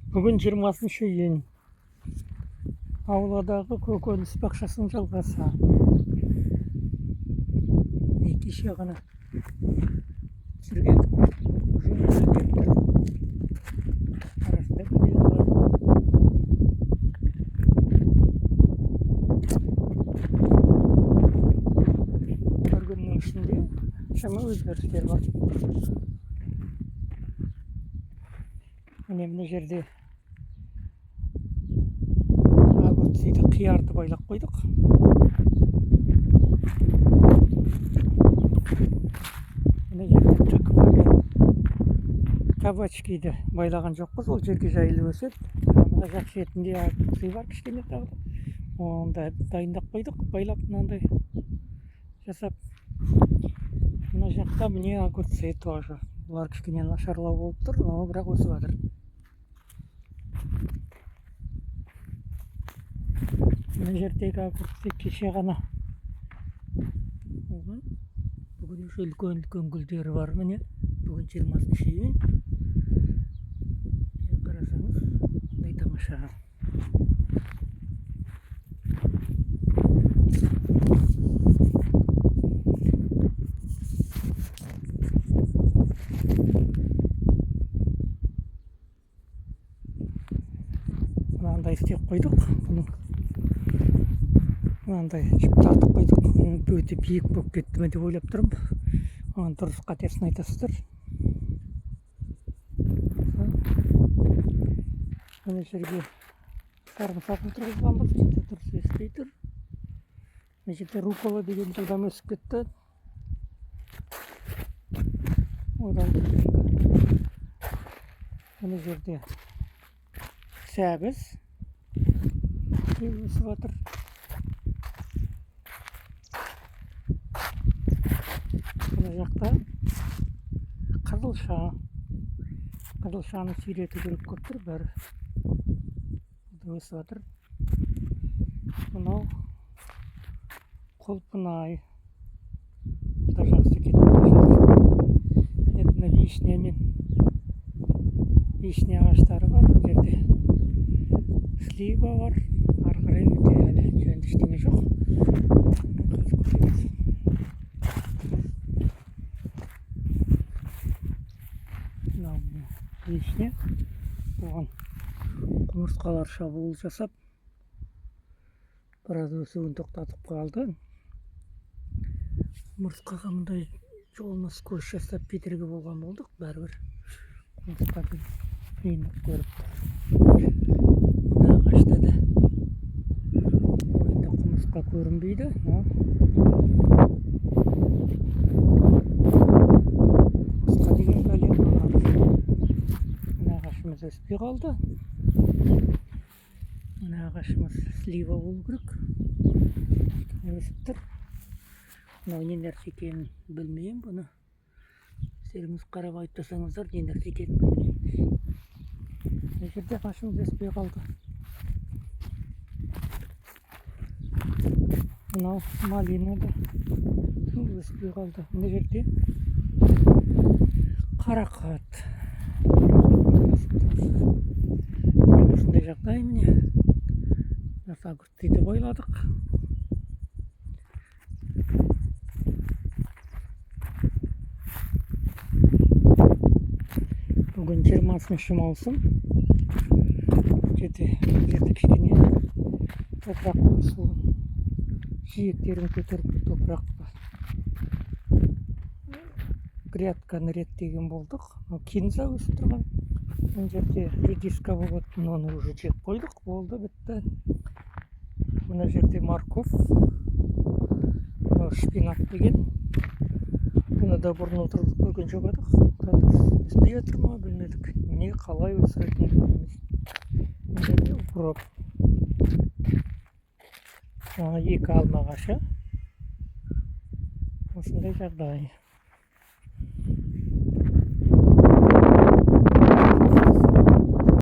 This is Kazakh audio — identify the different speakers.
Speaker 1: Бүгін 20 июнь. Ауладағы көкөніс бақшасының жалғасы. Міне, кеше ғана түсірген, уже гүлдеп тұр. Арасында гүлдері бар. Бір күннің ішінде шама өзгерістер бар. Міне, мына жерде огурцыды, қиярды байлап қойдық. Мына жерде тыква мен кабачкиді байлаған жоқпыз, ол жерге жайылып өседі. Мына жақ шетінде огурцы бар кішкене, тағы да оны да дайындап қойдық, байлап, мынандай жасап. Мына жақта, міне, огурцы тоже. Бұлар кішкене нашарлау болып тұр, но бірақ өсіп жатыр. Мына жердегі огурцы кеше ғана болған, бүгін уже үлкен үлкен гүлдері бар. Міне, бүгін 20 июнь. Міне, қарасаңыз, қандай тамаша. Мынандай істеп қойдық, бұның мынандай жіп тартып қойдық. Өте биік болып кетті ме деп ойлап тұрмын. Оның дұрыс қатесін айтасыздар. Мына жерге сарымсақ отырғызғанбыз, жерде дұрыс өспей тұр. Мына жерде рукола деген жылдам өсіп кетті. Одан кейінгі мына жерде сәбіз өсіп жатыр. Мына жақта қызылша, қызылшаны сирету керек болып тұр, бәрі өсіп жатыр. Мынау құлпынай, бұл да жақсы кетіп келе жатыр. Енді мына вишня мен вишня ағаштары бар, мына жерде слива бар. Ары қарай өте әлі жөнді ештеңе жоқ, қазір көреміз. Мынау, міне, вишня, оған құмырсқалар шабуыл жасап, біраз өсуін тоқтатып қалды. Құмырсқаға мындай жолына скотч жасап кедергі болған болдық, бәрібір құмырсқа қиындық көріп тұр. Мына ағашта да бойында құмырсқа көрінбейді, но құмырсқа деген бәле бар. Мына ағашымыз өспей қалды. Мына ағашымыз слива болу керек, кішкене өсіп тұр. Мынау не нәрсе екенін білмеймін, бұны өздеріңіз қарап айтып тұрсаңыздар, не нәрсе екенін білмеймін. Мына жерде ағашымыз өспей қалды. Мынау малина да өспей қалды. Мына жерде қарақат, қарақат өсіп тұр. Міне, осындай жағдай. Міне, огурцыды байладық. Бүгін 20 маусым. Жерде кішкене топырақтың суын, жиектерін көтеріп, топырақ грядканы реттеген болдық. Мынау кинза өсіп тұрған. Мына жерде редиска болатын, оны уже жеп қойдық, болды, бітті. Мына жерде морковь, мынау шпинат деген, бұны да бұрын отырғызып көрген жоқ едік. Өспей жатыр ма, білмедік, не қалай өсіретінін білмейміз. Мына жерде укроп, жаңа екі алма ағашы. Осындай жағдай.